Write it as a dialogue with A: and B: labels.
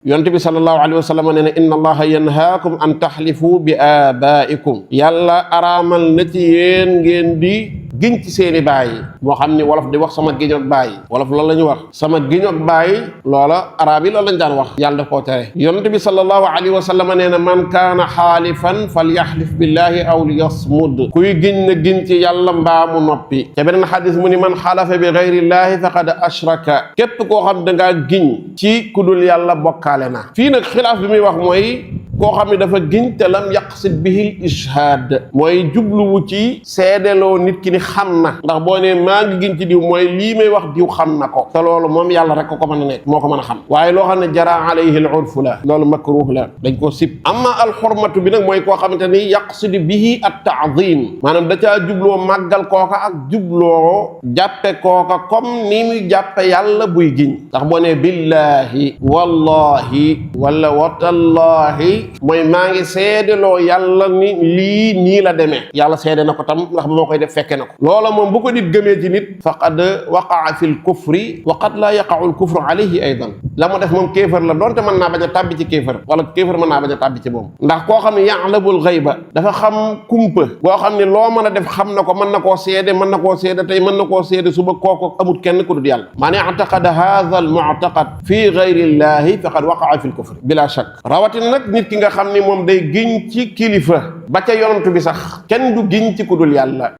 A: yonent bi sallallahu alayhi wa sallam nee na inna allaha yanhaakum an taxlifu bi abaikum yàlla araamal na ci yéen ngeen di giñ ci seeni baay moo xam ni wolof di wax sama giñoog baay wolof loolu la ñu wax sama giñoog baay loola araab yi loolu lañ daan wax yàlla daf koo tere yonent bi sallallahu alayhi wa sallam nee na man kaana xaalifan falyaxlif billahi aw liyasmud kuy giñ na giñ ci yàlla mbaa mu noppi te beneen xadis mu ni man xalafa bi gayrillahi faqad ashraka képp koo xam da ngaa giñ ci kudul yàlla bokkaale na fii nag xilaaf bi muy wax mooy koo xam ne dafa giñ te lam yaqsid bihi ishhaad mooy jubluwu ci seedeloo nit ki ni xam na ndax boo ne maa ngi giñ ci diw mooy lii may wax diw xam na ko te loolu moom yàlla rek ko mën a nekk moo ko mën a xam waaye loo xam ne jara alayhi al urfu la loolu makruh la dañ koo sib amma al xurmatu bi nag mooy koo xamante ni yaqsid bihi at ta'zim maanaam da caa jubloo màggal kooka ak jubloo jàppe kooka comme ni muy jàppe yàlla buy giñ ndax boo ne billahi wallahi wala watallahi mooy maa ngi seedeloo yàlla ni lii nii la demee yàlla seede na ko tam ndax ba moo koy def fekke na ko loola moom bu ko nit gëmee ci nit faqad waqaa fi l kufri wa qad laa yaqa'u l kufru alayhi aydan la mu def moom kéefër la doonte mën naa bañ a tàbbi ci kéefër wala kéefër mën naa bañ a tàbbi ci moom ndax koo xam ne ya'lamul ghayba dafa xam kumpa boo xam ne loo mën a def xam na ko mën na koo seede mën na koo seede tey mën na koo seede suba kooku amut kenn ku dul yàlla man i'taqada hadha al mu'taqad fi ghayri llahi faqad waqa'a fi l kufri bila shakk rawatina nag nit ki nga xam ni moom day giñ ci kilifa ba ca yonent bi sax kenn du giñ ci ku dul yàlla